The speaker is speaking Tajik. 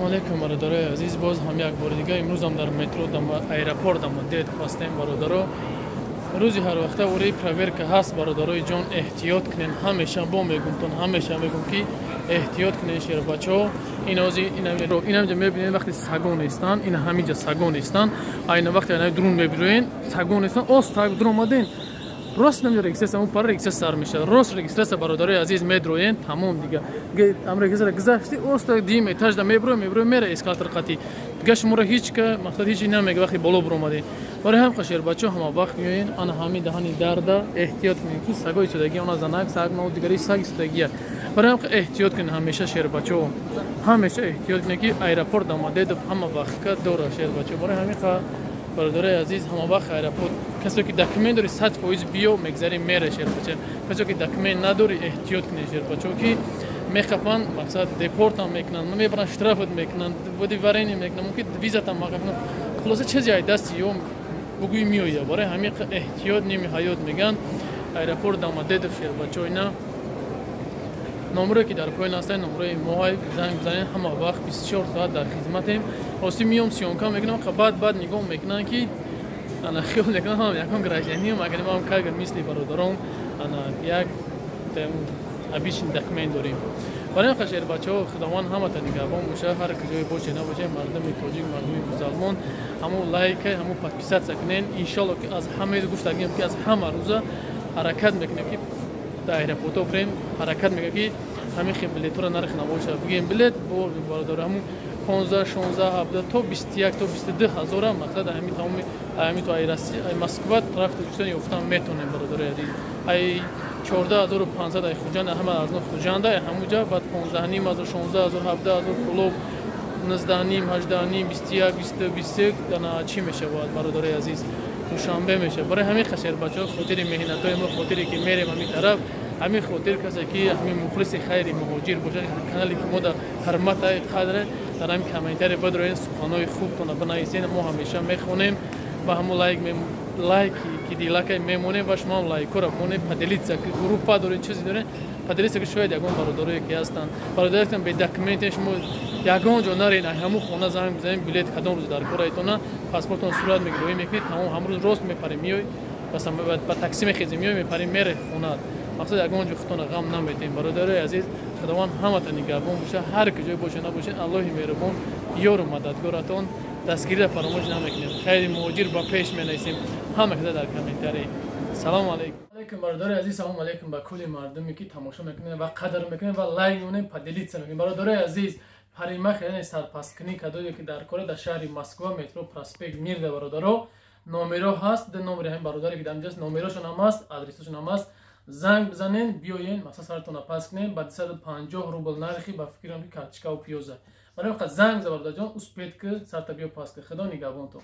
Алейкум, бародарои азиз. Боз ҳам як бори дига имрӯзам дар метро аэропорт Домодедово ҳастем, бародаро. Рӯзи ҳарвақта ораи проверка ҳаст, бародарои ҷон, эҳтиёт кунен. Ҳамеша бо мегумтон, ҳамеша мегум, ки эҳтиёт кунен, шербачаҳо. Инози инамҷа мебинед, вақте сагон нестанд, ин ҳаминҷа сагон нестанд. Айна вақте ана друн мебироен, сагон нестанд, ос так дур омаден, рост намеҷа регистрация, он пара регистрация сар мешавад. Рост регистрация, бародарои азиз, медроен, тамом. Дига ам регистрация гузашти, оста дим этажда меброи, меброи, мера эскалатор қатӣ. Дига шуморо ҳеч ка мақсад ҳеч намега, вақти боло буромаден. Барои ҳам шербачаҳо, ҳама вақт меоен, ана ҳамин даҳани дарда эҳтиёт кунед, ки сагои истодагия, она занак саг ма дигари саг истодагия. Барои ҳам эҳтиёт кунед ҳамеша, шербачаҳо, ҳамеша эҳтиёт кунед, ки аэропорт Домодедово ҳама вақтка дора, шербачаҳо. Барои ҳамин, бародарои азиз, ҳама вақт аэропорт, касе ки документ дори, 100% биё, мегзари, мера, шербача. Касе ки документ надори, эҳтиёт кунед, шербачаҳо, ки мехапанд, мақсад депортам мекунанд, мебаранд, штрафат мекунанд, выдворение мекунанд, мумкин визатам мақаф. Хулоса, чизе ай дасти ё бугӯи меоя. Барои ҳамин эҳтиёт ними ҳаёт мегӯянд. Аэропорт Домодедово, шербачаҳо, ина номере ки дар поён ҳастанд, номерои моҳай, занг бизанед. Ҳама вақт 24 соат дар хизматем. Рости, миём, съёмка мекунам, баъд баъд нигоҳ мекунанд, ки ана хиёл мекунам ҳам ягон гражданин, агар ман как мисли бародарон ана як обычный документ дорем. Барои ҳам, шербачаҳо, Худованд ҳамата нигаҳбон боша. Ҳар куҷое боше, набоше, мардуми тоҷик, мардуми мусалмон, ҳамун лайка, ҳамун подписаться кунен. Иншолло, ки аз ҳамаи гуфтагием, ки аз ҳама рӯза ҳаракат мекунем, ки дар аэропортҳо бирем, ҳаракат мекунем, ки ҳамин хел билетҳоро нарх набоша. Бигем, билет бародаро, ҳамун 15, 16, 17 то 21, то 22 ҳазора, мақсад ҳамин тамоми ҳамин то ай Россия, ай Москва тарафи Тоҷикистон ёфтан метонем, бародарои азиз. Ай 14 500 ай Хуҷанд, ҳама арзон Хуҷанда, ай ҳамуҷа, баъд 15,5 ҳазор, 16 000, 17 000 Кӯлоб, 19,5, 18,5, 21, 22, 23 ана чӣ мешавад, бародарои азиз, Душанбе мешавад. Барои ҳамин, шербачаҳо, хотири меҳнатҳои мо, хотире ки мерем ҳамин тараф, ҳамин хотир, касе ки ҳамин мухлиси хайри муҳоҷир бошад, канале ки мо дар ҳурматай қадре, дар ҳамин комментарий бидроен, суханҳои хубтона бинависен. Мо ҳамеша мехонем ва ҳамун лайк, лайки ки дилакай мемонем ва шумо ҳам лайкҳоро монем. Поделиться, группа доред, чизе доред, поделиться, ки шояд ягон бародарое ки ҳастанд, бародаре ҳастанд бе документе, шумо ягон ҷо нарен, ҳамун хона занг бизанем, билет кадом рӯз дар кораитона, паспортон сурат мегирӣ, мекунед, тамом. Ҳамрӯз рост мепарем, миёй, ба такси мехезем, миёй, мепарем, мере хонат. Мақсад, ягон ҷо худтона ғам наметем. Бародарои азиз, Худованд ҳамата нигаҳбон боша. Ҳар куҷое боше, набошед, Аллоҳи меҳрубон ёру мададгоратон. Дастгириро фаромӯш намекунем. Хайри муҳоҷир ба пеш менависем ҳама каса дар комментарий. Салому алейкум, алейкум, бародари азиз. Салому алейкум ба кулли мардуме ки тамошо мекунед ва қадр мекунед ва лайк мекунед, поделиться мекунед. Бародарои азиз, парикмахер, яъне сарпасткунӣ кадое ки дар кора, дар шаҳри Москва, метро Проспект Мирда, бародаро, номеро ҳаст, ду номери ҳамин бародаре ки дар инҷаст, номерошон ҳам ҳаст, адресашон ҳам ҳаст. Занг бизанен, биёен, масалан, саратона пас кунен ба 250 рубл нархи, ба фикрам, ки карточкаву пиёза. Барои занг за, бародарҷон, успеть ки сарта биё пас ки. Худо нигаҳбонтон.